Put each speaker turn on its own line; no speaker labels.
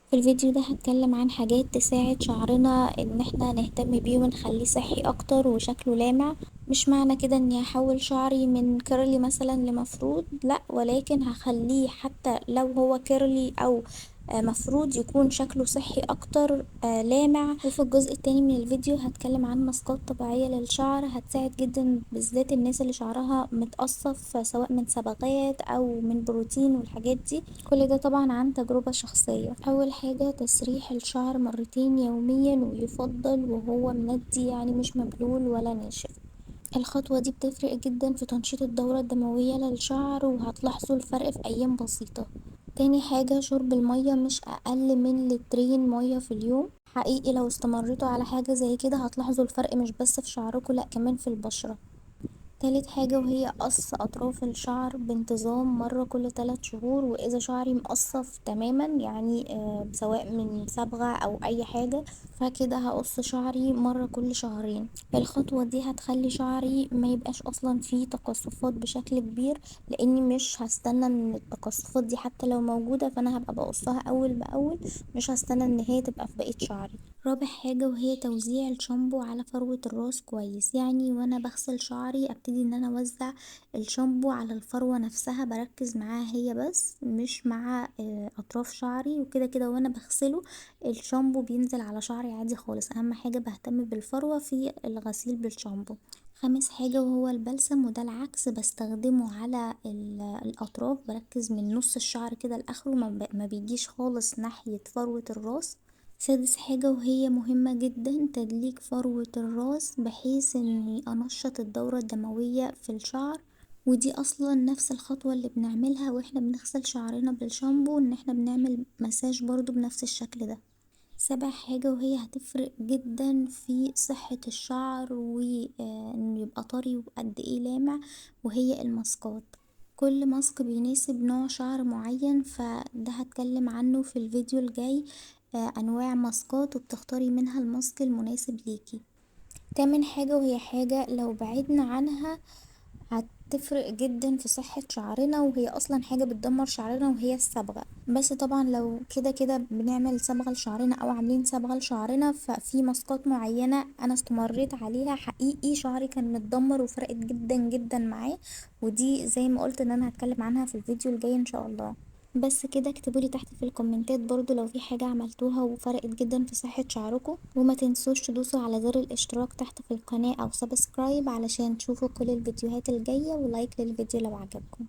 في الفيديو ده هتكلم عن حاجات تساعد شعرنا ان احنا نهتم بيه ونخليه صحي اكتر وشكله لامع. مش معنى كده اني هحول شعري من curly مثلا لمفرود، لا، ولكن هخليه حتى لو هو curly او مفرود يكون شكله صحي اكتر، لامع. وفي الجزء التاني من الفيديو هتكلم عن ماسكات طبيعية للشعر هتساعد جدا بالذات الناس اللي شعرها متقصف سواء من صبغات او من بروتين والحاجات دي. كل ده طبعا عن تجربة شخصية. اول حاجة تسريح الشعر مرتين يوميا، ويفضل وهو مندي، يعني مش مبلول ولا ناشف. الخطوة دي بتفرق جدا في تنشيط الدورة الدموية للشعر، وهتلاحظوا الفرق في ايام بسيطة. تاني حاجة شرب المية مش اقل من لترين مية في اليوم. حقيقي لو استمرتوا على حاجة زي كده هتلاحظوا الفرق مش بس في شعركم، لا كمان في البشرة. تالت حاجة وهي قص أطراف الشعر بانتظام مرة كل 3 شهور، وإذا شعري مقصف تماما سواء من صبغة أو أي حاجة فكده هقص شعري مرة كل شهرين. الخطوة دي هتخلي شعري ما يبقاش أصلا فيه تقصفات بشكل كبير، لأني مش هستنى إن التقصفات دي حتى لو موجودة فأنا هبقى بقصها أول بأول، مش هستنى إن هي تبقى في بقية شعري. رابع حاجة وهي توزيع الشامبو على فروة الراس كويس، يعني وانا بغسل شعري ابتدي ان انا اوزع الشامبو على الفروة نفسها، بركز معاها هي بس مش مع اطراف شعري، وكده كده وانا بغسله الشامبو بينزل على شعري عادي خالص. اهم حاجة بهتم بالفروة في الغسيل بالشامبو. خامس حاجة وهو البلسم، وده العكس بستخدمه على الأطراف، بركز من نص الشعر كده لآخره، ما بيجيش خالص ناحية فروة الراس. سادس حاجة وهي مهمة جدا، تدليك فروة الراس بحيث اني انشط الدورة الدموية في الشعر، ودي اصلا نفس الخطوة اللي بنعملها واحنا بنغسل شعرنا بالشامبو، ان احنا بنعمل مساج برضو بنفس الشكل ده. سابع حاجة وهي هتفرق جدا في صحة الشعر وانه يبقى طري وقد ايه لامع، وهي الماسكات. كل ماسك بيناسب نوع شعر معين، فده هتكلم عنه في الفيديو الجاي، انواع ماسكات وبتختاري منها الماسك المناسب ليكي. تامن حاجة وهي حاجة لو بعدنا عنها هتفرق جدا في صحة شعرنا، وهي اصلا حاجة بتدمر شعرنا، وهي الصبغة. بس طبعا لو كده كده بنعمل صبغة لشعرنا او عاملين صبغة لشعرنا، ففي ماسكات معينة انا استمريت عليها حقيقي شعري كان متدمر وفرقت جدا جدا معاه، ودي زي ما قلت ان انا هتكلم عنها في الفيديو الجاي ان شاء الله. بس كده اكتبولي تحت في الكومنتات برضو لو في حاجة عملتوها وفرقت جدا في صحة شعركم، وما تنسوش تدوسوا على زر الاشتراك تحت في القناة او subscribe علشان تشوفوا كل الفيديوهات الجاية، و like للفيديو لو عجبكم.